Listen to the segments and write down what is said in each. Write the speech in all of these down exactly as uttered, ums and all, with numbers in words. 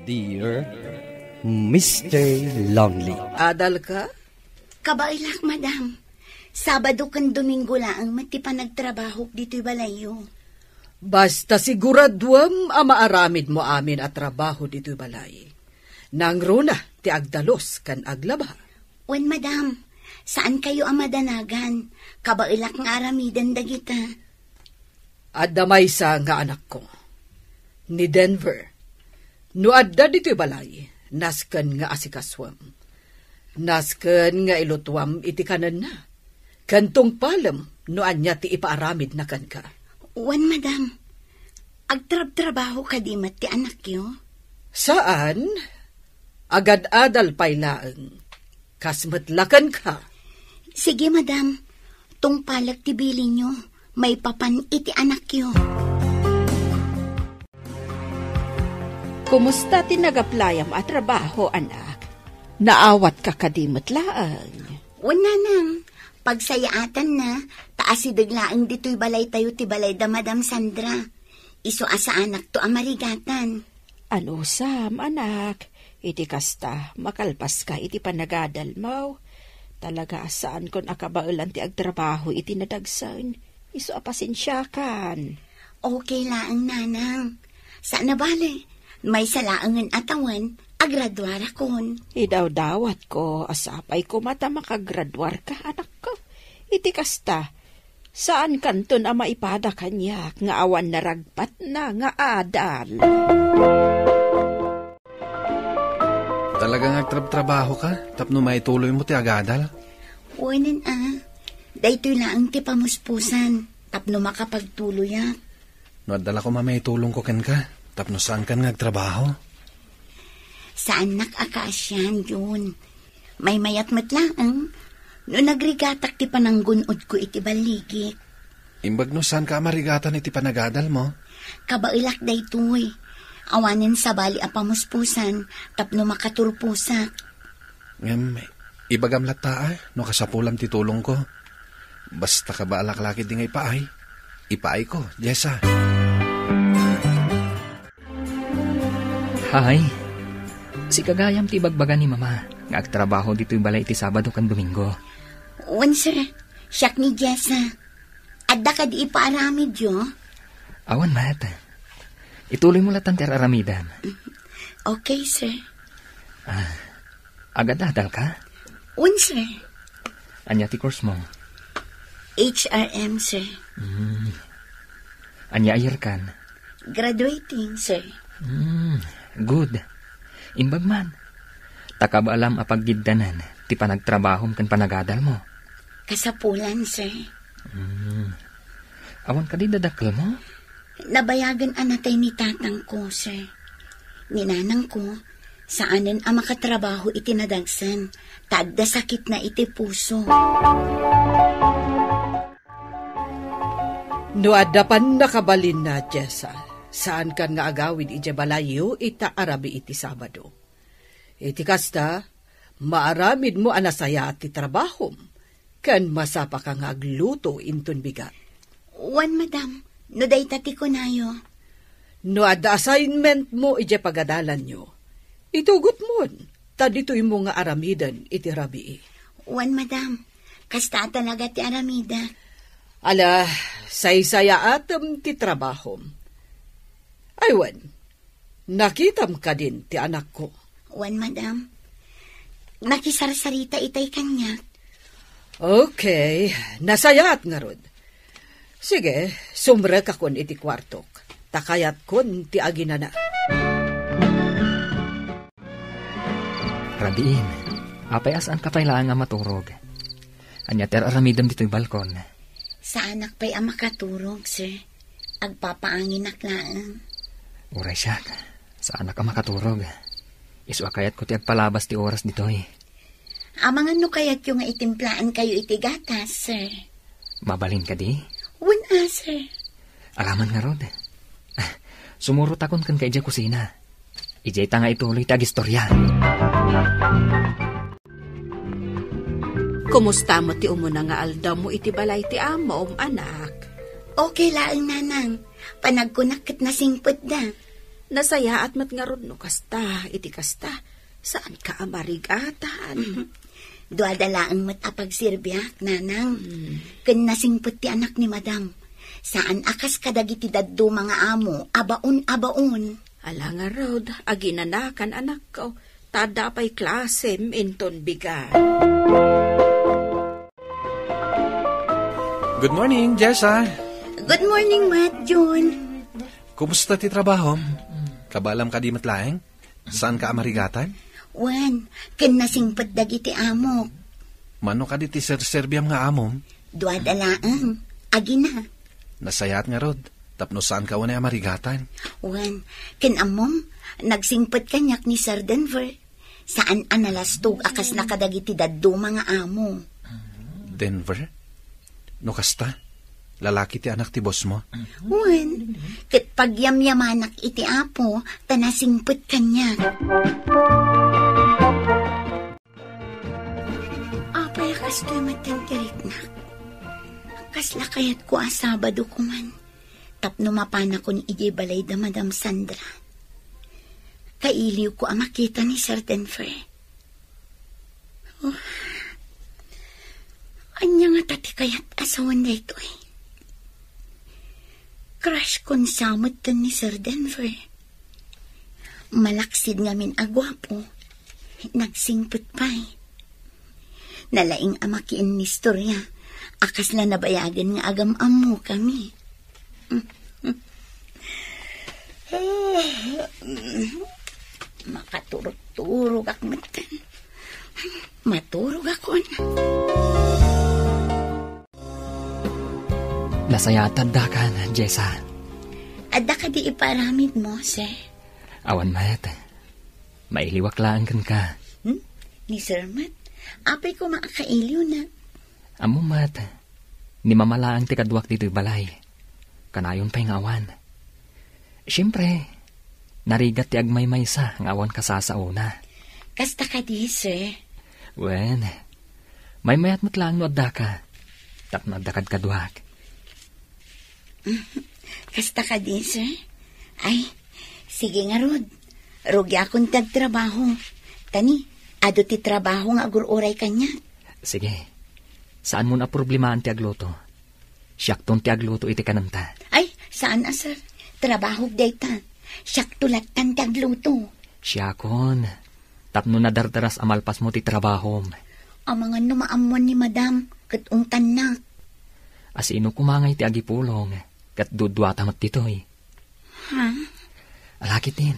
Dear Mister Lonely. Adalka? Kabaelak, madam. Sabado ken Domingo laeng met ti panagtrabahok ditoy balayyo. Basta siguraduem a maaramidmo amin a trabaho ditoy balay. Nangruna ti agdalus ken aglaba. Wen, madam, saankayo a madanagan. Kabaelak nga aramiden dagita. Adda maysa nga anakko, ni Denver. No adda ditoy balay, nasken nga asikasuem. Nasken nga ilutuam iti kanenna. Ken tungpalem no ania ti ipaaramidna kenka. Wen, madam. Agtrabtrabaho kadi met ti anakyo? Saan. Agad-adal pay laeng. Kas met la kenka. Sige, madam. Tungpalek ti bilinyo. Maipapan iti anakyo. Kumusta ti nagaplayam a trabaho, anak? Naawatka kadi met laeng? Wen, nanang, pagsayaatanna, ta asideg laeng ditoy balaytayo ti balay da Madam Sandra. Isu a saanakto a marigatan. Anusam, anak, iti kasta, makalpaska iti panagadalmo. Talaga a saankon a kabaelan ti agtrabaho iti nadagsen. Isu a pasensiakan. Okay laeng, nanang. Saan a bale, maysa laengen a tawen, agraduarakon. Idawdawatko a sapay koma ta makagraduarka, anakko. Iti kasta, saankanton a maipada kaniak nga awan naragpatna nga adal. Talaga nga agtrabtrabahoka tapno maituloymo ti agadal? Wen a, daytoy laeng ti pamuspusan tapno makapagtuloyak. No adda la koma maitulongko kenka, tapno saankan nga agtrabaho? Saannak a kaasian, Jun. Maymayat met laeng no nagrigatak ti pananggun-odko iti balligik. Imbag no saanka a marigatan iti panagadalmo? Kabaelak daytoy. Awanen sabali a pamuspusan tapno makaturposak. Ngem, ibagam latta, a, no kasapulam ti tulongko. Basta kabaelak la ketdi nga ipaay. Ipaayko, Jessa. Hay, sika gayam ti ibagbaga ni Mama nga agtrabaho ditoy balay iti Sabado ken Domingo. Wen, sir. Siak ni Jessa. Adda kadi ipaaramidyo? Awan met. Ituloymo latta ti ar-aramidem. Okay, sir. Ah, agad-adalka? Wen, sir. Ania ti course mo? H R M, sir. Hmm. Ania a year kan? Graduating, sir. Hmm, good. Imbag man. Ta kabaelam a paggiddanan ti panagtrabahom ken panagadalmo. Kasapulan, sir. Hmm. Awan kadi dadakkelmo? Nabayagen a natay ni tatangko, sir. Ni nanangko, saanen a makatrabaho iti nadagsen, ta adda sakitna iti puso. No adda pannakabalinna, Jessa, saankan nga agawid idiay balayyo ita a rabii ti Sabado. Iti kasta, maaramidmo a nasayaat ti trabahom, ken masapaka nga agluto inton bigat. Wen, madam, no dayta ti kunayo. No adda assignmentmo idiay pagadalanyo, itugotmon, ta ditoymo nga aramiden iti rabii. Wen, madam, kasta a talaga ti aramida. Ala, saysayaatem ti trabahom. Ay wen, nakitam kadin ti anakko? Wen, madam. Nakisarsarita itay kaniak. Okay, nasayaat ngarud. Sige, sumrekakon iti kuartok. Ta kayatkon ti aginana. Rabiin, apay a saanka pay laeng a maturog? Ania ti ar-aramidem ditoy balkon? Saanak pay a makaturog, sir. Agpapaanginak laeng. Uray siak, saanak a makaturog. Isu a kayatko ti agpalabas ti oras ditoy. Amangan no kayatyo nga itimplaankayo iti gatas, sir. Mabalin kadi? Wen a, sir. Alaman ngarud. Ah, sumurotakon kenka idiay kusina. Idiay ta nga ituloy ti agistorya. Kumusta met ti umuna nga aldawmo iti balay ti amom, anak? Okay laeng, nanang. Panagkunak ket nasingpetda. Nasayaat met ngarud no kasta, iti kasta, saanka a marigatan. Duada laeng met a pagserbiak, nanang. Hmm. Ken nasingpet ti anak ni madam. Saan a kas kadagiti dadduma nga amo, a baon a baon. Ala ngarud, aginanakan anakko, ta adda pay klasem inton bigat. Good morning, Jessa. Good morning, Matt, Jun. Kumusta ti trabahom? Kabaelam kadi met laeng? Saanka a marigatan? Wen, ken nasingpet dagiti amok. Mano kadi ti serserbiam nga amom? Duada laeng. Agina. Nasayaat ngarud, tapno saanka unay a marigatan. Wen, ken ammom, nagsingpet kaniak ni Sir Denver. Saan a nalastog a kasla kadagiti dadduma nga amo. Denver? No kasta, lalaki ti anak ti bossmo? Wen, ket pagyamyamanak iti Apo, ta nasingpet kaniak. Apay a kastoy met ti riknak? Kasla kayatko a Sabado koman tapno mapanakon idiay balay da Madam Sandra. Kailiwko a makita ni Sir Denver. Oh. Ania ngata ti kayat a sawen daytoy? Crush kon sa met ken ni Sir Denver. Malaksid ngamin a guapo, nagsingpet pay. Nalaing a makiinnistorya a kasla nabayagen nga agam-ammokami. Makaturog-turogak metten. Maturogakon. Nasayaat ti addakan, Jessa. Adda kadi iparamidmo, sir? Awan met. Mailiwak laeng kenka. Hmm? Ni sir met? Apay koma a kailiwna? Ammom met, ni mama laeng ti kaduak ditoy balay. Kanayon pay nga awan. Siempre, narigat ti agmaymaysa nga awan kasasaona. Kasta kadi, sir? Wen, maymayat met laeng no addaka, tapno adda kadkaduak. Kasta kadi, sir? Ay, sige ngarud. Rugiakon ti agtrabaho. Tani, adu ti trabaho nga agur-uray kaniak. Sige. Saanmon a problemaan ti agluto. Siakton ti agluto iti kanenta. Ay, saan a, sir. Trabahok dayta. Siakto lattan ti agluto. Siakon. Tapno nadardaras a malpasmo ti trabahom. Amangan no maammoan ni madam, ket ungtannak. Asino koma ngay ti agipulong, ket duduata met ditoy? Ha? Ala ketdin,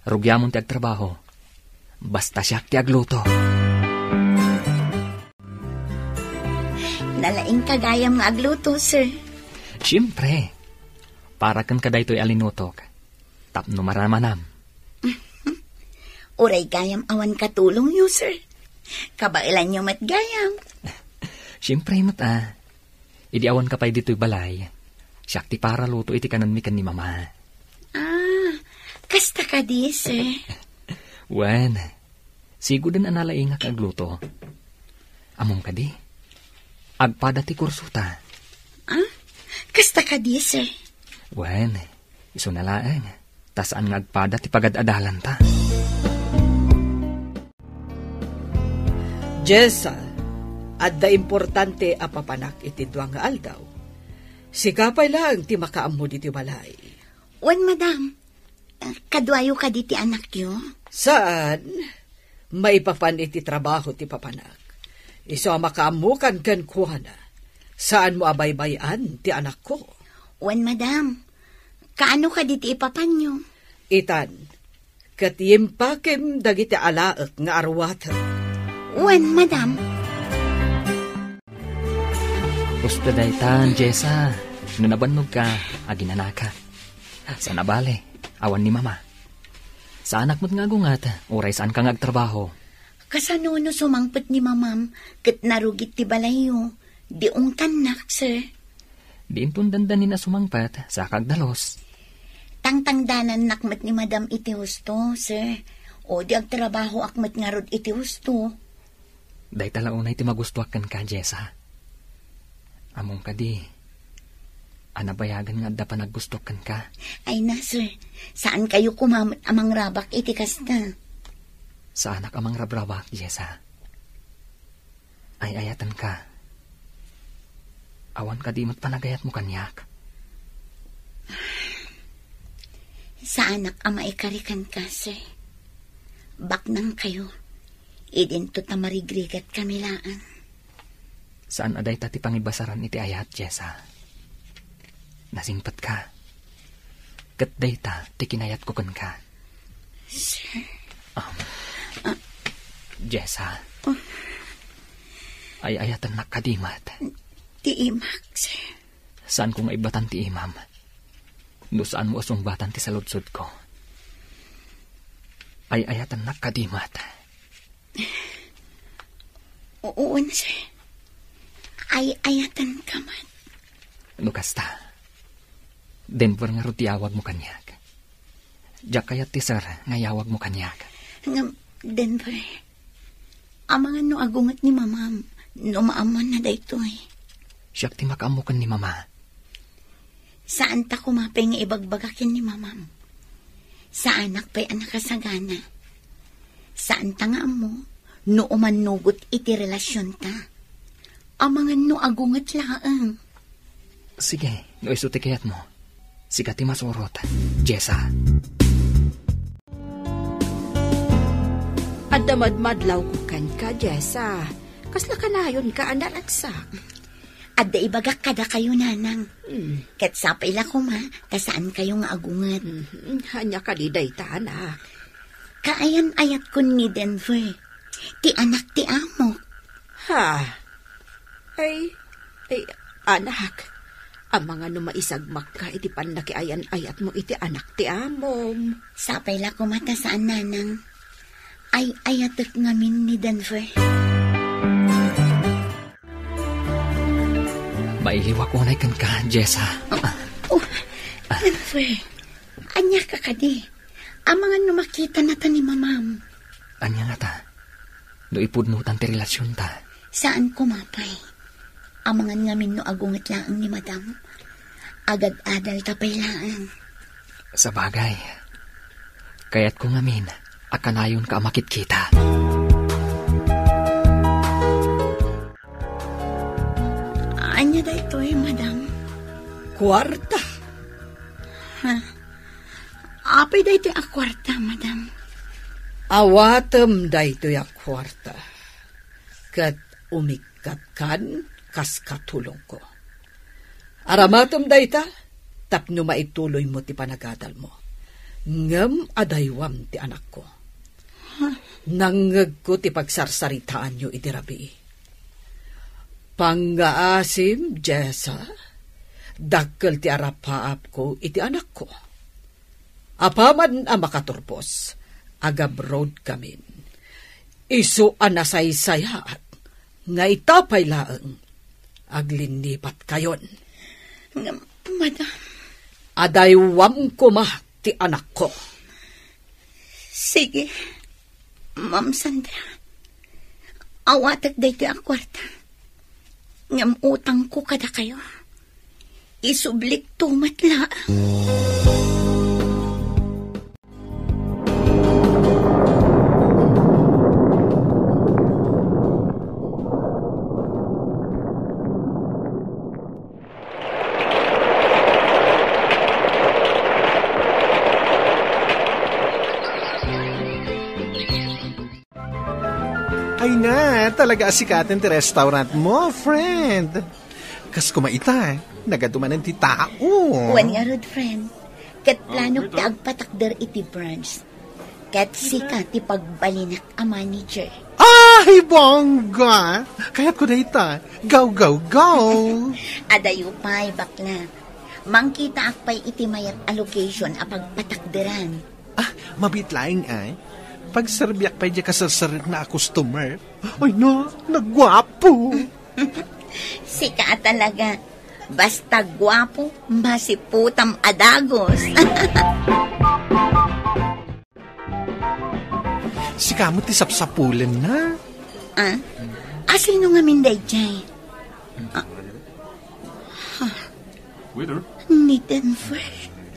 rugiamon ti agtrabaho. Basta siak ti agluto. Nalaingka gayam nga agluto, sir. Siempre. Para kenka daytoy a linutok. Tapno maramanam. Uray gayam awan katulongyo, sir. Kabaelanyo met gayam. Siempre met a. Idi awanka pay ditoy balay, siak ti paraluto iti kanenmi ken ni mama. Ah, kasta kadi, sir? Wen, siguden a nalaingak agluto. Ammom kadi, agpada ti kursota. Ah, kasta kadi, sir? Wen, isuna laeng, ta saan nga agpada ti pagad-adalanta. Jessa, adda importante a papanak iti dua nga aldaw. Sika pay laeng ti makaammo ditoy balay. Wen, madam. Kaduayo kadi ti anakyo? Saan. Maipapan iti trabaho ti papanak. Isu a makaammokan kenkuana. Saanmo a baybay-an ti anakko. Wen, madam. Kaano kadi ti ipapanyo? Itan, ket yimpakem dagiti alaek nga aruatek. Wen, madam. Usto daytan, Jessa. No nabannogka, aginanaka. Saan a bale, awan ni mama. Saanak met nga agunget, uray saanka nga agtrabaho. Kasano no sumangpet ni mamam ket narugit ti balayyo? Di ungtannak, sir. Di inton dandanin a sumangpet, saka agdalus. Tangtangdanannak met ni madam iti husto, sir. O di agtrabahoak met ngarud iti husto. Dayta la unay ti magustoak kenka, Jessa. Ammom kadi, A nabayagen nga adda panaggustok kenka. Ay na, sir. Saan kayo koma met a mangrabak iti kasta? Saanak a mangrabrabak, Jessa. Ay-ayatenka. Awan kadi met panagayatmo kaniak. Saanak a maikari kenka, sir. Baknang kayo. Idinto ta marigrigat kami laeng. Saan a dayta ti pangibasaran iti ayat, Jessa. Nasingpetka. Ket dayta ti kinayatko kenka. Sir. Um, Ah. Jessa. Oh. Ay-ayatennak kadi met. Ti imak, sir. Saanko nga ibbatan ti imam. No saanmo a sungbatan ti saludsodko. Ay-ayatennak kadi met. Oo, sir. Ay-ayatenka met. No kasta, Denver ngarud ti awagmo kaniak. Diak kayat ti sir nga iyawagmo kaniak. Ngem, Denver, amangan no agunget ni mamam, no maammoanna daytoy. Siak ti makaammo ken ni mama. Saanta koma pay nga ibagbaga ken ni mamam. Saanak pay a nakasagana. Saanta nga ammo no umannugot iti relasionta. Amangan no agunget laeng. Sige, no isu ti kayatmo. Sika ti masurot, Jessa. Adda madmadlawko kenka, Jessa. Kasla kanayonka a naragsak? Adda ibagak kadakayo, nanang. Hmm. Ket sapay la koma, ta saan kayo nga agunget. Mhm. Ania kadi dayta, anak? Kaayan-ayatkon ni Denver. Ti anak ti amok. Ha? Ay, ay, anak, amangan no maisagmakka iti pannakiayan-ayatmo iti anak ti amom. Sapay la koma ta saan, nanang. Ay-ayatek ngamin ni Denver. Mailiwak unay kenka, Jessa. Oh, oh, Denver, ania ka kadi? Amangan no makitanata ni mamam. Ania ngata? No ipudnotan ti relasionta. Saan koma pay. Amangan ngamin no agunget laeng ni madam. Agad-adalta pay laeng. Sabagay, kayatko ngamin a kanayonka a makitkita. Ania daytoy, madam? Kuarta. Ha? Apay daytoy a kuarta, madam? Awatem daytoy a kuarta, ket umikkatkan kas katulongko. Aramatem dayta tapno maituloymo ti panagadalmo. Ngem adaywam ti anakko. Nangngegko ti pagsarsaritaanyo idi rabii. Pangngaasim, Jessa, dakkel ti arapaapko iti anakko. Apaman a makaturpos, agabroad kamin. Isu a nasaysayaat nga ita pay laeng, aglinnipat kayon. Ngem, madam. Adaywam koma ti anakko. Sige, Ma'am Sandra. Awatek daytoy a kuarta. Ngem utangko kadakayo. Isublikto met laeng. Ay na, talaga a sikaten ti restaurant mo, friend. Kas kumaita, nagadu manen ti tao. Wen ngarud, friend. Ket planok ti agpatakder iti brunch. Ket sika ti pagbalinak a manager. Ay, bongga! Kayatko dayta. Go, go, go! Adayo pay, bakla. Mangkitaak pay iti mayat a location a pagpatakderan. Ah, mabiit laeng, ay. Pagserbiak pay diay kaserserrekna a customer. Ay na, nagguapo. Sika a talaga. Basta guapo, masiputam a dagus. Sika met ti sapsapulenna. Ah? Asino ngamin daydiay? Ah. Ha. Ni Denver?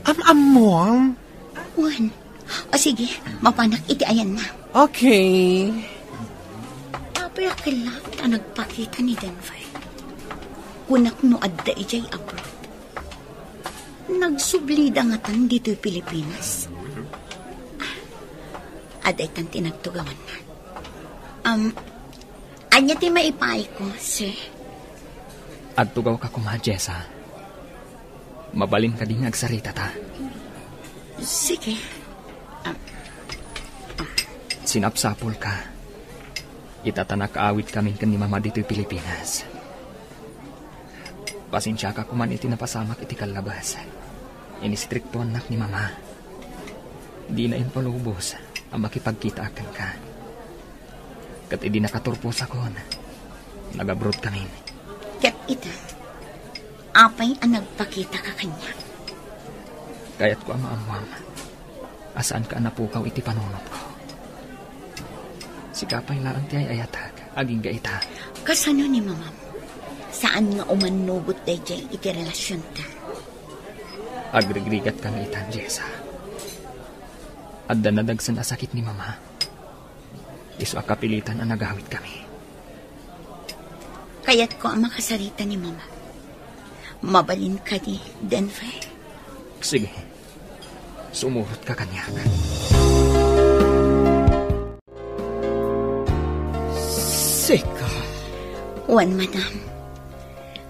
Am-ammom? Wen. O sige, mapanak iti ayanna. Okay. Apay a kellat a nagpakita ni Denver? Kunak no adda idiay abroad. Nagsublida ngatan ditoy Pilipinas. Adda itan ti nagtugawanna. Um, ania ti maipaayko, sir? Agtugawka koma, Jessa. Mabalin kadi nga agsaritata? Sige. Ah. Sinapsapulka. Ita ta nakaawidkamin ken ni Mama ditoy Pilipinas. Pasensiaka koman iti napasamak iti kallabas. Inistriktoannak ni Mama. Dina impalubos a makipagkitaak kenka. Ket idi nakaturposakon, nagabrodkamin. Ket ita, apay a nagpakitaka kaniak? Kayatko a maammoam a saanka a napukaw iti panunotko. Sika pay laeng ti ay-ayatek agingga ita. Kasano ni Mamam? Saan nga umannugot daydiay iti relasionta? Agrigrigatka nga ita, Jessa. Adda nadagsen a sakit ni Mama. Isu a kapilitan a nagawidkami. Kayatko a makasarita ni Mama. Mabalin kadi, Denver? Sige. Sumurotka kaniak. Sika. Wen, madam.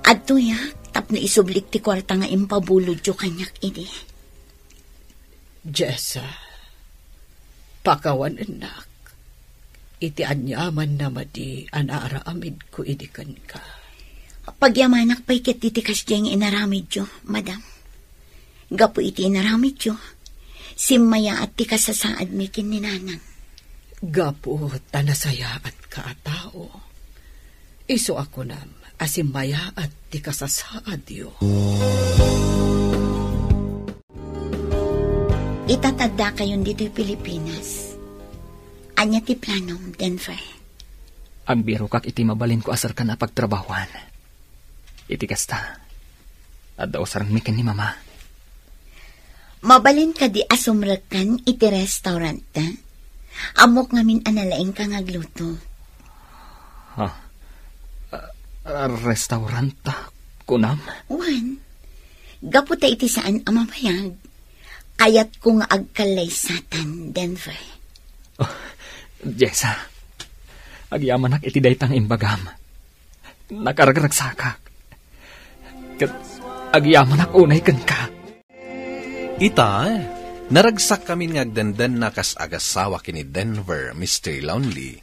Adtoyak tapno isublik ti kuarta nga impabulodyo kaniak idi. Jessa, pakawanennak iti aniaman a madi a naaramidko idi kenka. Pagyamanak pay ket iti kasdiay nga inaramidyo, madam. Gapu iti inaramidyo, simmayaat ti kasasaadmi ken ni nanang. Gapu ta nasayaatka a tao, isu a kunam a simmayaat ti kasasaadyo. Ita ta addakayon ditoy Pilipinas. Ania ti planom, Denver? Agbirokak iti mabalinko a serkan a pagtrabahoan. Iti kasta, adda usarengmi ken ni Mama. Mabalin kadi a sumrekkan iti restaurant? Ammok ngamin a nalaingka nga agluto. Ha? Ah, ah, restaurant, kunam? Wen, gapu ta iti saan a mabayag, kayatko nga agkallaysatan, Denver. Oh, Jessa, agyamanak iti dayta nga imbagam. Nakaragragsakak. Ket agyamanak unay kenka. Ita, naragsakkamin nga agdendenna kas agasawa ken ni Denver, Mister Lonely.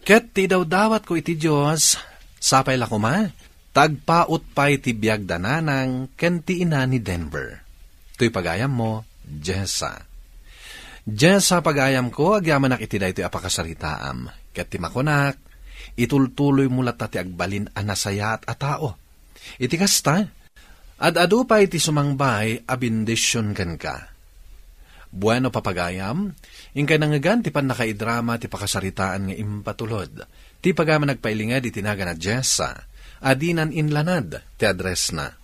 Ket ti idawdawatko iti Dios, sapay la koma, ta agpaut pay ti biag da nanang ken ti ina ni Denver. Toy pagayammo, Jessa. Jessa, pagayamko, agyamanak iti daytoy a pakasaritaam. Ket ti makunak, itultuloymo latta ti agbalin a nasayaat a tao. Iti kasta, ad-adu pay ti sumangbay a bendision kenka. Bueno, papagayam, inkay nangngegan ti pannakaidrama ti pakasaritaan nga impatulod. Ti pagayam a nagpailinged iti nagan a Jessa, a dinan inlanad ti addressna.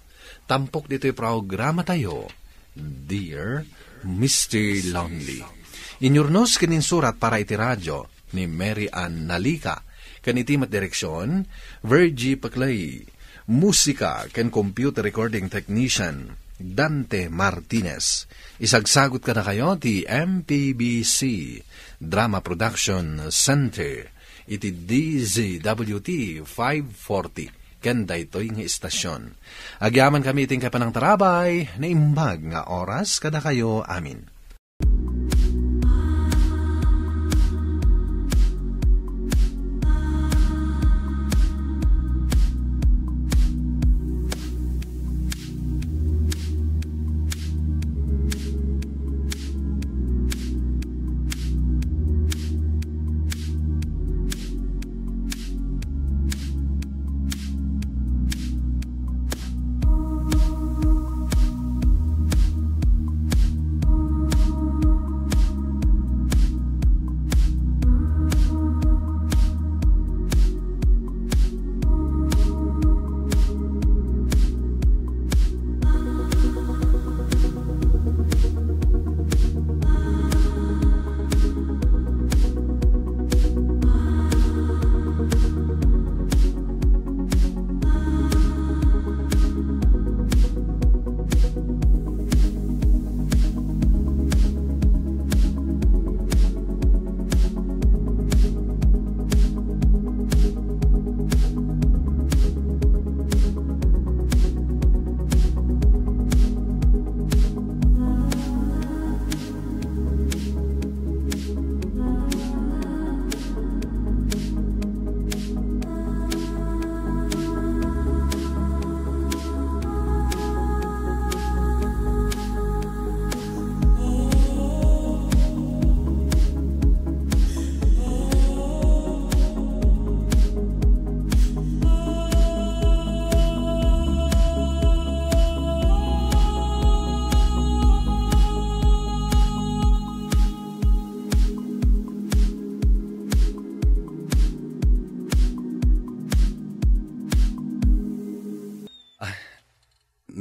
Tampok ditoy programatayo, Dear Mister Lonely. Inyurnos ken insurat para iti radio ni Mary Ann Nalica, ken iti met direksion, Virgie Paclay. Musika ken computer recording technician, Dante Martinez. Isagsagut kadakayo ti M P B C Drama Production Center iti D Z W T five forty ken daytoy nga istasion. Agyamankami iti inkay panangtarabay, naimbag nga oras kadakayo amin.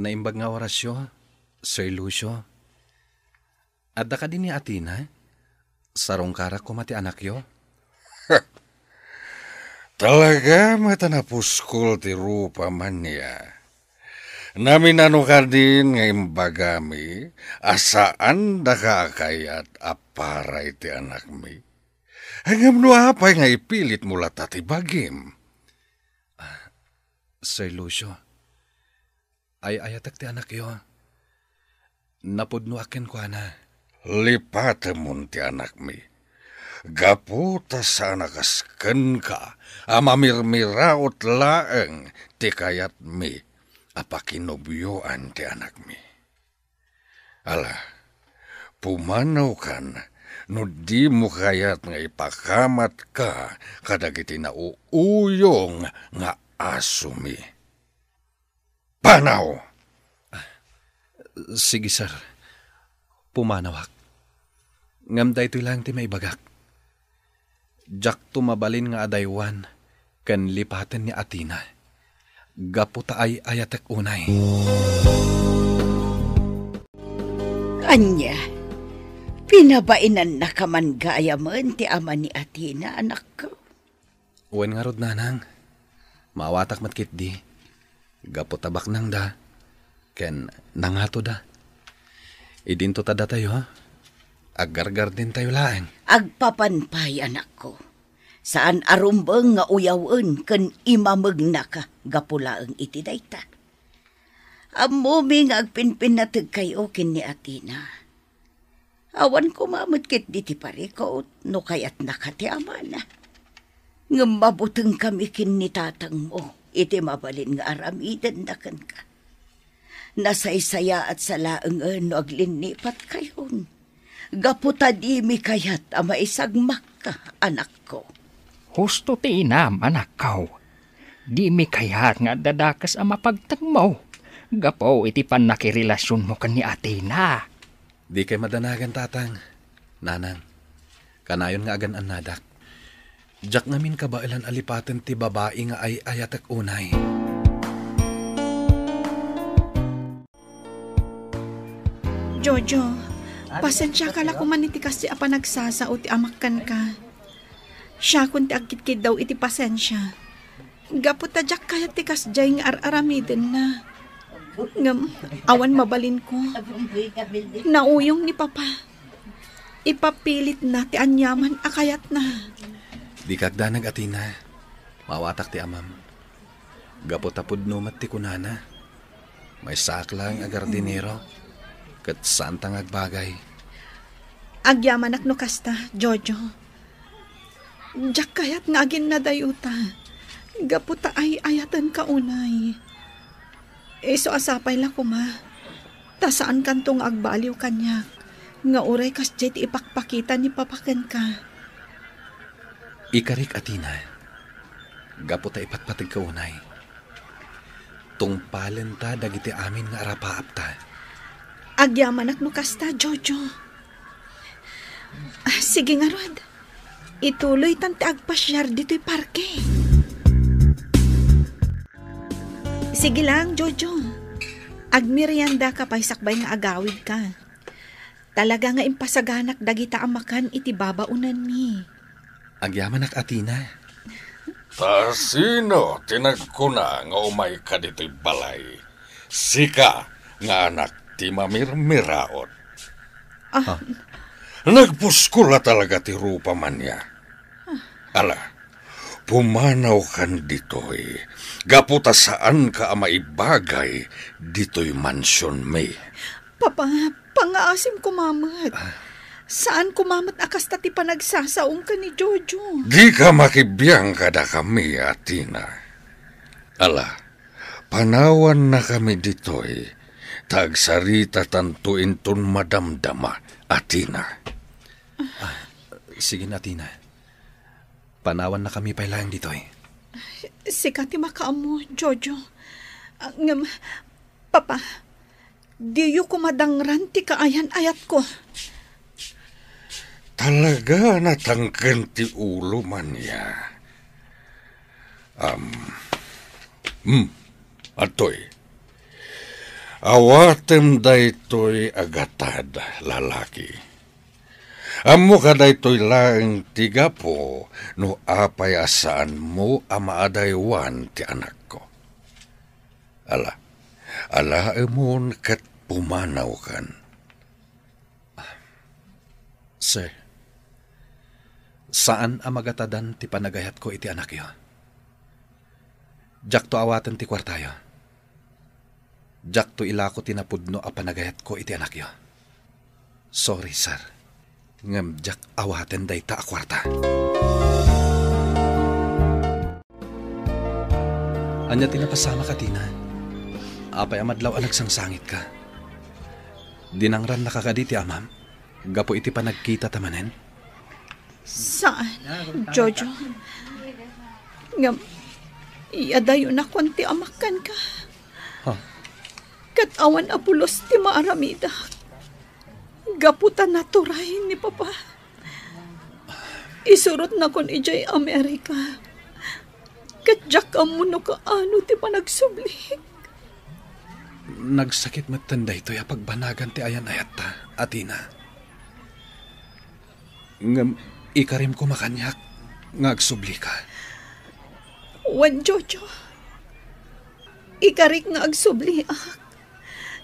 Naimbag nga orasyo, Sir Lucio. Adda kadi ni Athena? Sarungkarak koma ti anakyo? Talaga met a napuskol ti rupa, Mania. Naminano kadin nga imbagami a saandaka a kayat a para iti anakmi? Ngem no apay nga ipilitmo latta ti bagim? Sir Lucio, ay-ayatek ti anakyo. Napudnoak kenkuana. Lipatemon ti anakmi. Gapu ta saan a kas kenka a mamirmiraot laeng ti kayatmi a pakinobioan ti anakmi. Ala, pumanawkan no dimo kayat nga ipakamatka kadagiti nauuyong nga asomi. Panaw! Sige, sir. Pumanawak. Ngem daytoy laeng ti maibagak. Diakto mabalin nga adaywan ken lipaten ni Athena. Gapu ta ay-ayatek unay. Ania, pinabainannaka man gayamen ti ama ni Athena, anakko? Wen ngarud, nanang. Maawatak met ketdi. Gapu ta baknangda, ken nangatoda. Idinto ta datayo, aggargardentayo laeng. Agpapan pay, anakko. Saan a rumbeng nga uyawen ken imamegnaka gapu laeng iti dayta. Ammomi nga agpinpinnategkayo ken ni Athena. Awan koma met ketdi ti parikut no kayatnaka ti amana. Ngem mabutengkami ken ni tatangmo iti mabalin nga aramidenna kenka. Nasaysayaat sa laengen no aglinnipatkayon, gapu ta dimi kayat a maisagmakka, anakko. Husto ti inam, anakko. Dimi kayat nga adda dakes a mapagtengmo gapu iti pannakirelasionmo ken ni Athena. Dikay madanagan, tatang, nanang. Kanayon nga agan-annadak. Diak ngamin kabaelan a lipaten ti babai nga ay-ayatek unay. Jojo, pasensiaka la koman iti kasdi a panagsasao ti amak kenka. Siakon ti agkitkiddaw iti pasensia. Gapu ta diak kayat ti kasdiay nga ar-aramidenna. Ngem, awan mabalinko. Nauyong ni Papa. Ipapilitna ti aniaman a kayatna. Dika agdanag, Athena. Maawatak ti amam. Gapu ta pudno met ti kunana. Maysaak laeng a gardinero, ket saanta nga agbagay. Agyamanak no kasta, Jojo. Diak kayat nga aginnadayuta, gapu ta ay-ayatenka unay. Isu a sapay la koma, ta saankanto nga agbaliw kaniak, nga uray kasdiay ti ipakpakita ni Papa kenka. Ikarik, Athena, gapu ta ipatpategka unay. Tungpalenta dagiti amin nga arapaapta. Agyamanak no kasta, Jojo. Ah, sige ngarud. Ituloytan ti agpasiar ditoy parke. Sige lang, Jojo. Agmeriendaka pay sakbay nga agawidka. Talaga nga impasaganak dagita a makan iti babaonanmi. Agyamanak, Athena. Ta sino ti nagkuna nga umayka ditoy balay? Sika nga anak ti mamirmiraot. Ah. Ah. Nagpuskol a talaga ti rupa, Mania. Ala, pumanawkan ditoy. Gapu ta saanka a maibagay ditoy mansionmi. Papa, pangngaasim koma met. Ah. Saan koma met a kasta ti panagsasaom ken ni Jojo. Dika makibiang kadakami, Athena. Ala, panawannakami ditoy, ta agsaritatanto inton madamdama, Athena. Ah, sige, Athena. Panawannakami pay laeng ditoy. Sika ti makaammo, Jojo. Ah, ngem, Papa, diyo koma dangran ti kaayan-ayatko. Talaga a natangken ti ulo, Mania. Am, hmm, adtoy. Awatem daytoy a gatad, lalaki. Ammoka daytoy laeng ti gapu no apay a saanmo a maadaywan ti anakko. Ala, alaemon ket pumanawkan. Sir, saan a magatadan ti panagayatko iti anakyo. Diakto awaten ti kuartayo. Diakto ilako ti napudno a panagayatko iti anakyo. Sorry, sir. Ngem diak awaten dayta a kuarta. Ania ti napasamak, Athena? Apay a madlaw a nagsangsangitka? Dinangrannaka kadi ti amam gapu iti panagkitata manen? Saan, Jojo. Ngem, iyadayonakon ti amak kenka. Ha? Ket awan a pulos ti maaramidak. Gapu ta naturay ni Papa. Isurotnakon idiay Amerika. Ket diak ammo no kaano ti panagsublik. Nagsakit metten daytoy a pagbanagan ti ayan-ayatta, Athena. Ngem ikarim koma kaniak nga agsublika. Wen, Jojo. Ikarik nga agsubliak.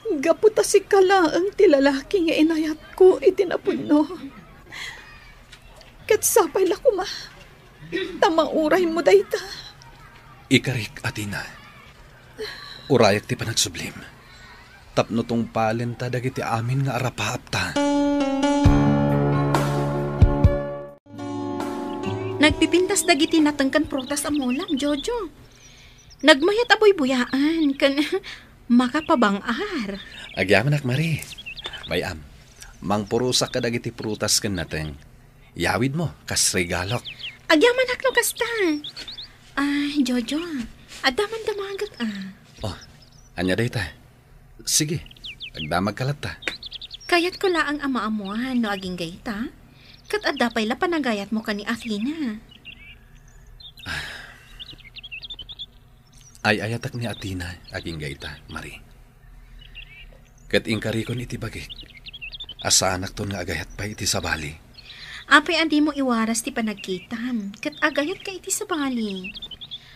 Gapu ta sika laeng ti lalaki nga inayatko iti napudno. Ket sapay la koma ta mauraymo dayta. Ikarik, Athena. Urayak ti panagsublim. Tapno tungpalenta dagiti amin nga arapaapta. Nagpipintas dagiti nateng ken prutas a mulam, Jojo. Nagmayat a buybuyaan ken makapabang-ar. Agyamanak, Marie. Bay-am, mangpurosak kadagiti prutas ken nateng. Yawidmo, kas regalok. Agyamanak no kasta. Ah, Jojo, adda man damagek, ah. Oh, ania dayta? Sige, agdamagka latta. Kayatko laeng a maammoan no agingga ita, ket adda pay la panagayatmo ken ni Athena. Ay-ayatak ni Athena agingga ita, Marie. Ket inkarikon iti bagik a saanakton nga agayat pay iti sabali. Apay a dimo iwaras ti panagkitam, ket agayatka iti sabali?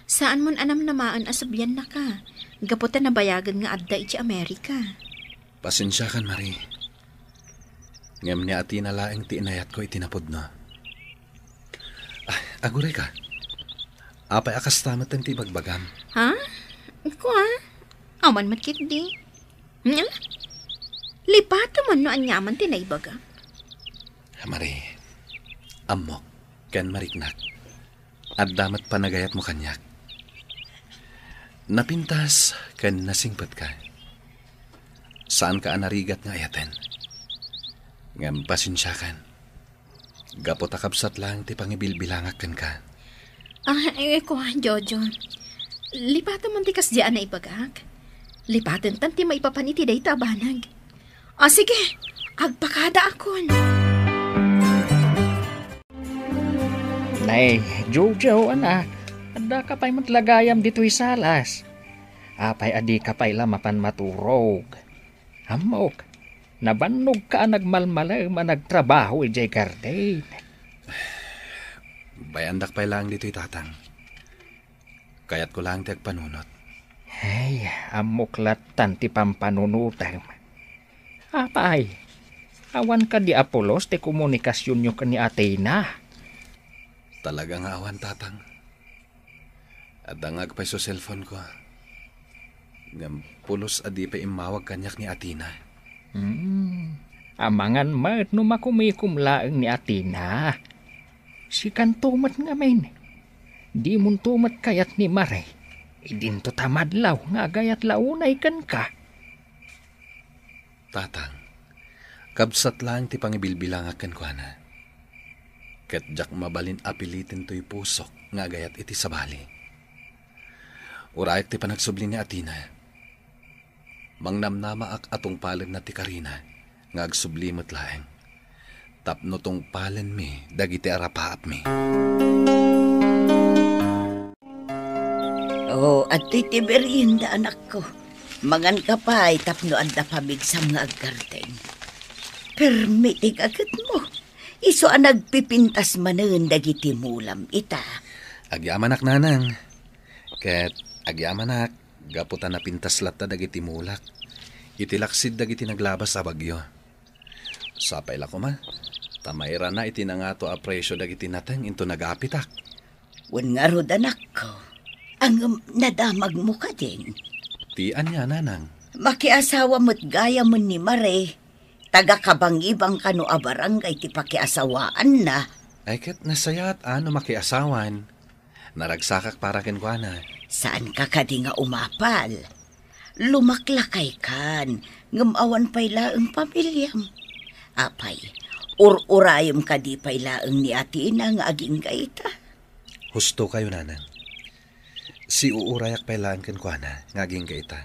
Saanmon a namnamaen a subliannaka, gapu ta nabayagen nga adda iti Amerika. Pasensiakan, Marie. Ngem ni Athena laeng ti inayatko iti napudno. Ah, agurayka. Apay a kasta met ti ibagbagam? Ha? Kua? Awan met ketdi. Nya? Lipatem no aniaman ti naibaga. Marie, ammok ken mariknak. Adda met panagayatmo kaniak. Napintas ken nasingpetka. Saanka a narigat nga ayaten. Ngem pasensiakan. Gapu ta kabsat laeng ti pangibilbilangak kenka. Ah, eh, kua, Jojo. Lipatem man ti kasdi a naibagak. Lipatentan ti maipapan iti dayta a banag. Ah, sige, agpakadaakon. Nay, Jojo, anak, addaka pay met la gayam ditoy salas. Apay a dika pay la mapan maturog? Ammok, nabannogka a nagmalmalem a nagtrabaho idiay garden. Bay-andak pay laeng ditoy, Tatang. Kayatko laeng ti agpanunot. Ay, ammok lattan ti pampanunotem. Apay, awan kadi a pulos ti komunikasionyo ken ni Athena? Talaga nga awan, Tatang. Adda nga agpayso cellphone ko. Ngem pulos a di pay immawag kaniak ni Athena. Hmm. Amangan met no makumikom laeng ni Athena. Sikanto met ngamin. Dimonto met kayat ni Marie. Idinto ta madlaw nga agayat la unay kenka. Tatang, kabsat laeng ti pangibilbilangak kenkuana. Ket diak mabalin a piliten toy pusok nga agayat iti sabali. Urayak ti panagsubli ni Athena. Mangnamnamaak a tungpalenna ti karina nga agsubli met laeng. Tapno tungpalenmi dagiti arapaapmi. Oh, adtoy ti merienda, anakko. Manganka pay tapno adda pamigsam nga aggarteng. Permi ti gagitmo. Isu a nagpipintas manen dagiti mulam ita. Agyamanak, nanang. Ket agyamanak, gapu ta napintas latta dagiti mulak iti laksid dagiti naglabas a bagyo. Sapay la koma, ta mairana iti nangato a presio dagiti nateng inton agapitak. Wen ngarud, anakko, ngem nadamagmo kadin? Ti ania, nanang? Makiasawa met gayamen ni Mare. Taga-Kabangibang kano a barangay ti pakiasawaanna. Ay, ket nasayaat a no makiasawan. Naragsakak para kenkuana. Saanka kadi nga umapal? Lumaklakaykan, ngem awan pay laeng pamiliam. Apay, ur-urayem kadi pay laeng ni Atina nga agingga ita? Husto kayo, nanang. Siuurayak pay laeng kenkuana nga agingga ita.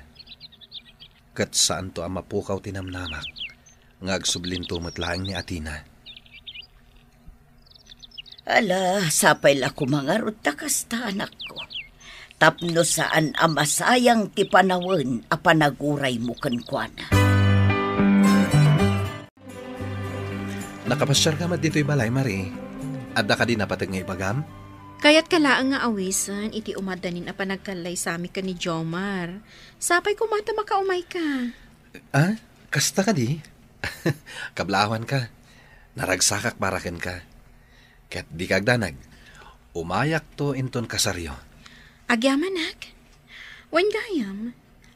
Ket saanto a mapukaw ti namnamak nga agsublinto met laeng ni Atina. Ala, sapay la koma ngarud ta kasta, anakko. Tapno saan a masayang ti panawen a panaguraymo kenkuana. Nakapasiarka met ditoy balay, Marie? Adda kadi napateg nga ibagam? Kayatka laeng nga awisen iti umaddanin a panagkallaysami ken ni Jomar. Sapay koma ta makaumayka. Ah, kasta kadi? Kablawanka. Naragsakak para kenka. Ket dika agdanag. Umayakto inton kasaryo. Agyamanak. Wen gayam,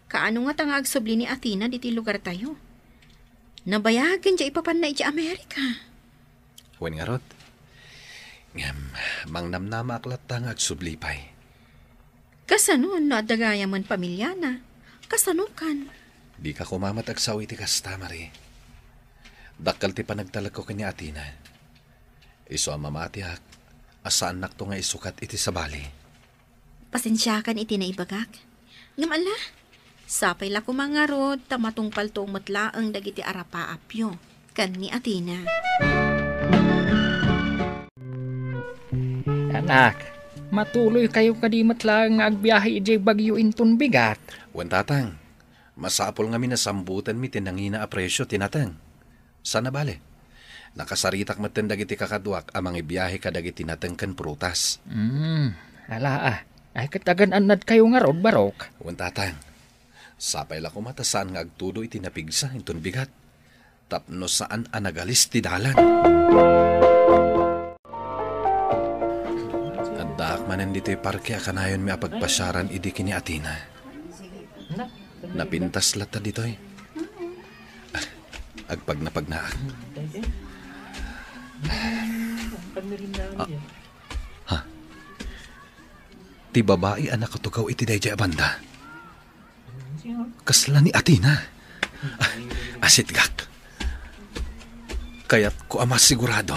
kaano ngata nga agsubli ni Atina ditoy lugartayo? Nabayag ken diay ipapanna idiay Amerika. Wen ngarud. Ngem, mangnamnamaak latta nga agsubli pay. Kasano no adda gayamen pamiliana? Kasanokan? Dika koma met agsao iti kasta, Marie. Dakkel ti panagtalekko ken ni Atina. Isu a mamatiak a saannakto nga isukat iti sabali. Pasensiakan iti naibagak. Ngem ala, sapay la koma ngarud ta matungpalto met laeng dagiti arapaapyo ken ni Atina. Anak, matuloykayo kadi met laeng nga agbiahe idiay bagyo inton bigat? Wen, tatang, masapul ngamin a sambutenmi ti nangina a presio ti nateng. Saan a bale, nakasaritak metten dagiti kakaduak a mangibiahe kadagiti nateng ken prutas. Hmm, ala a. Ay, ket agan-annadkayo ngarud, barok? Wen, tatang. Sapay la koma ta saan nga agtudo iti napigsa inton bigat, tapno saan a nagalis ti dalan. Addaak manen ditoy parke a kanayonmi a pagpasiaran idi ken ni Atina. Napintas latta ditoy. Agpagnapagnaak. Ah, ha? Ti babai a nakatugaw iti daydiay a banda. Kasla ni Atina. Ah, asitgak. Kayatko a masigurado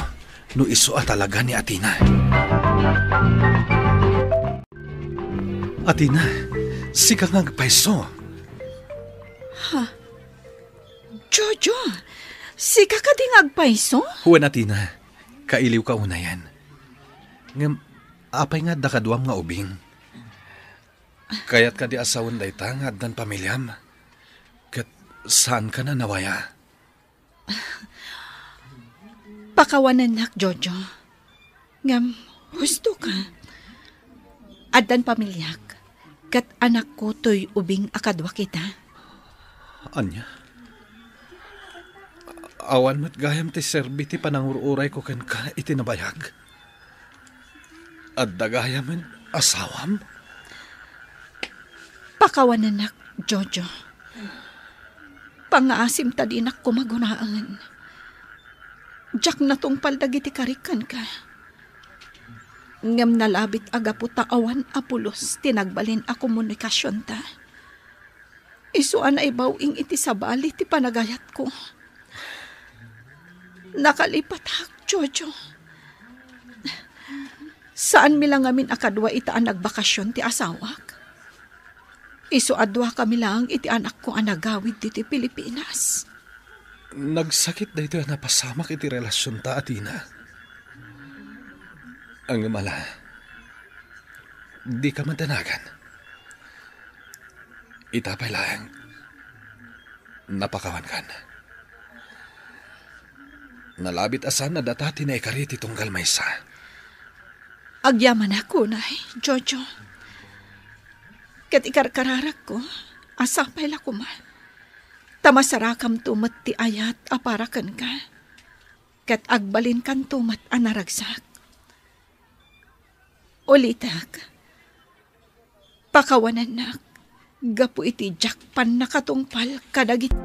no isu a talaga ni Atina. Atina, sika nga agpayso. Ha? Jojo, sika kadi nga agpayso? Wen, Atina, kailiwka unayen. Ngem, apay nga adda kaduam nga ubing? Kayat kadi a sawen dayta nga addan pamiliam? Ket saanka a nawaya? Pakawanennak, Jojo. Ngem, husto ka. Addan pamiliak, ket anakko toy ubing a kadua kita. Ania? Awan met gayam ti serbi ti panangur-urayko kenka iti nabayag. Adda gayamen asawam? Pakawanennak, Jojo. Pangngaasim ta dinak koma gunaen. Diak natungpal dagiti karik kenka. Ngem nalabit a gapu ta awan a pulos ti nagbalin a komunikasionta. Isu a naibaw-ing iti sabali ti panagayatko. Nakalipatak, Jojo. Saanmi la ngamin a kadua ita a nagbakasion ti asawak. Isu a duakami laeng iti anakko a nagawid ditoy Pilipinas. Nagsakit daytoy a napasamak iti relasionta, Atina. Ngem ala, dika madanagan. Ita pay laeng, Napakawankan. Nalabit a saan a data ti naikari ti tunggal maysa. Agyamanak unay, Jojo. Ket ikarkararakko a sapay la koma ta masarakamto met ti ayat a para kenka, ket agbalinkanto met a naragsak. Ulitek, pakawanennak gapu iti diak pannakatungpal kadagiti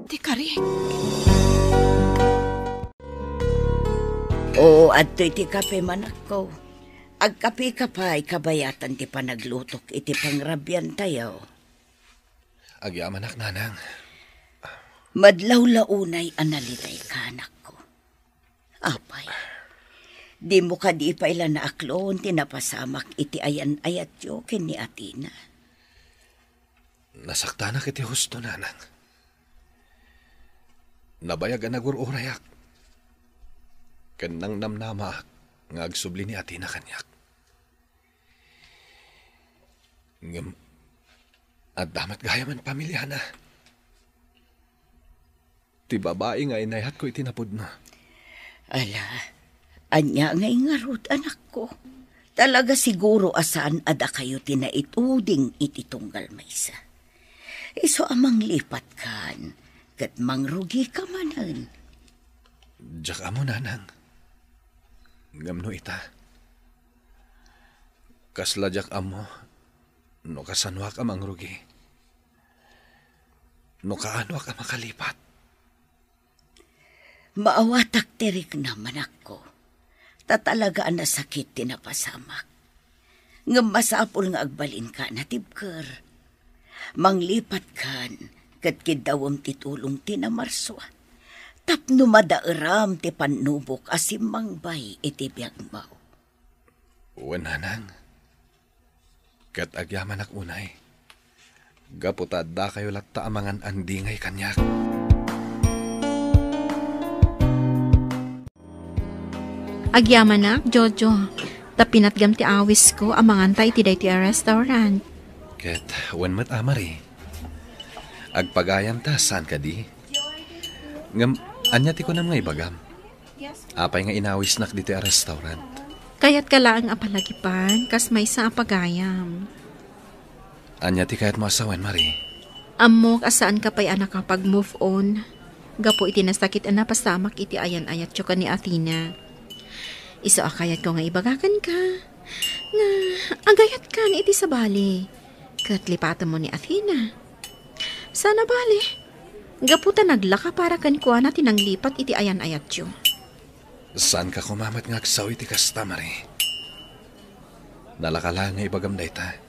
Ti karik. Oo, adtoy ti kape, manakko. Agkapeka pay kabayatan ti panaglutok iti pangrabiantayo. Agyamanak, nanang. Madlawlaw unay a nalitayka, anakko. Apay, dimo kadi pay la naaklon ti napasamak iti ayan-ayatyo ken ni Athena? Nasaktanak iti husto, nanang. Nabayag a nagur-urayak ken nangnamnamaak nga agsubli ni Athena kaniak. Ngem adda met gayam a pamiliana. Ti babai nga inayatko iti napudno. Ala, ania ngay ngarud, anakko? Talaga siguro a saan a dakayo ti naituding iti tunggal maysa. Isu a manglipatkan, ket mangrugika manen. Diak ammo, nanang. Ngem no ita, kasla diak ammo no kasanuak a mangrugi. No kaanoak a makalipat. Maawatak ti riknam, anakko, ta talaga a nasakit ti napasamak. Ngem masapul nga agbalinka a natibker. Manglipatkan ket kiddawem ti tulong ti Namarsua tapno madaeram ti pannubok a simmangbay iti biagmo. Wen, nanang. Ket agyamanak unay, gapu ta addakayo latta a mangan-andingay kaniak. Agyamanak, Jojo, ta pinatgam ti awisko a manganta iti daytoy a restaurant. Ket wen met, a Marie. Agpagayamta, saan kadi? Ngem, ania ti kunam nga ibagam? Apay nga inawisnak ditoy a restaurant? Kayatka laeng a palagipan kas maysa a pagayam. Ania ti kayatmo a sawen, Marie? Ammok a saanka pay a nakapag-move on gapu iti nasakit a napasamak iti ayan-ayatyo ken ni Athena. Isu a kayatko nga ibaga kenka nga agayatkan iti sabali ket lipatemmo ni Athena. Saan a bale, Gapu ta naglaka para kenkuana ti nanglipat iti ayan-ayatyo. Saanka koma met nga agsao iti kasta, Marie. Nalaka laeng nga ibagam dayta.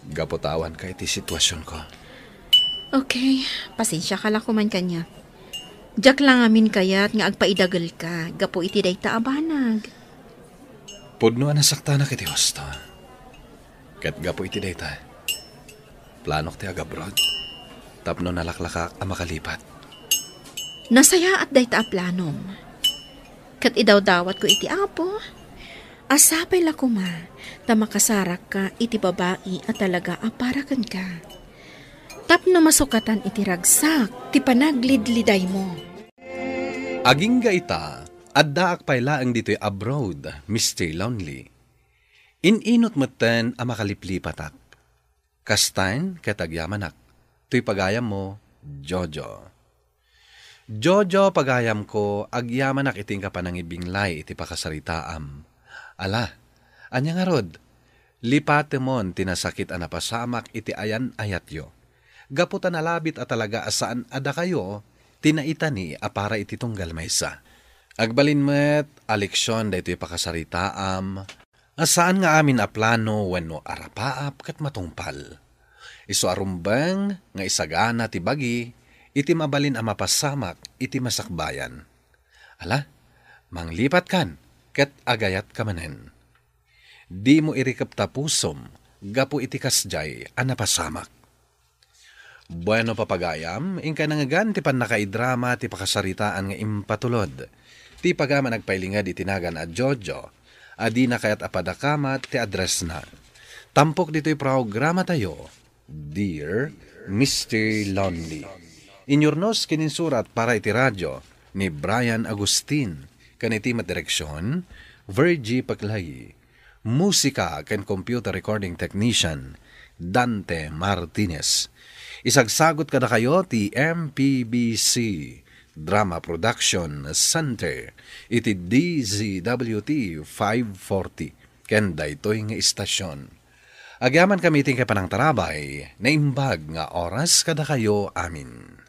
Gapu ta awanka iti situasionko. Okay, pasensiaka la koman kaniak. Diak la ngamin kayat nga agpaidagelka gapu iti dayta a banag. Pudno a nasaktanak iti husto. Ket gapu iti dayta, planok ti agabroad tapno nalaklakak a makalipat. Nasayaat dayta a planom. Ket idawdawatko iti Apo a sapay la koma ta makasarakka iti babai a talaga a para kenka. Tapno masukatan iti ragsak ti panaglidlidaymo. Agingga ita, addaak pay laeng ditoy abroad, Mister Lonely. In-inut metten a makaliplipatak. Kastaen ket agyamanak. Toy pagayammo, Jojo. Jojo, pagayamko, agyamanak iti inka panangibinglay iti pakasaritaam. Ala, ania ngarud? Lipatemon ti nasakit a napasamak iti ayan-ayatyo. Gapu ta nalabit a talaga a saan a dakayo ti naitani a para iti tunggal maysa. Agbalin met a leksion daytoy pakasaritaam a saan nga amin a plano wenno arapaap ket matungpal. Isu a rumbeng nga isagana ti bagi iti mabalin a mapasamak iti masakbayan. Ala, manglipatkan ket agayatka manen. Dimo irikep ta pusom gapu iti kasdiay a napasamak. Bueno, papagayam, inka nangngegan ti pannakaidrama ti pakasaritaan nga impatulod. Ti pagayam a nagpailinged iti nagan a Jojo, a dina kayat a padakamat ti addressna. Tampok ditoy programatayo, Dear Mister Lonely. Inyurnos ken insurat para iti radyo ni Brian Agustin, ken iti met direksion, Virgie Paclay. Musika ken computer recording technician, Dante Martinez. Isagsagot kadakayo ti M P B C Drama Production Center iti D Z W T five forty ken daytoy nga istasion. Agyamankami iti panangtarabay, naimbag nga oras kadakayo amin.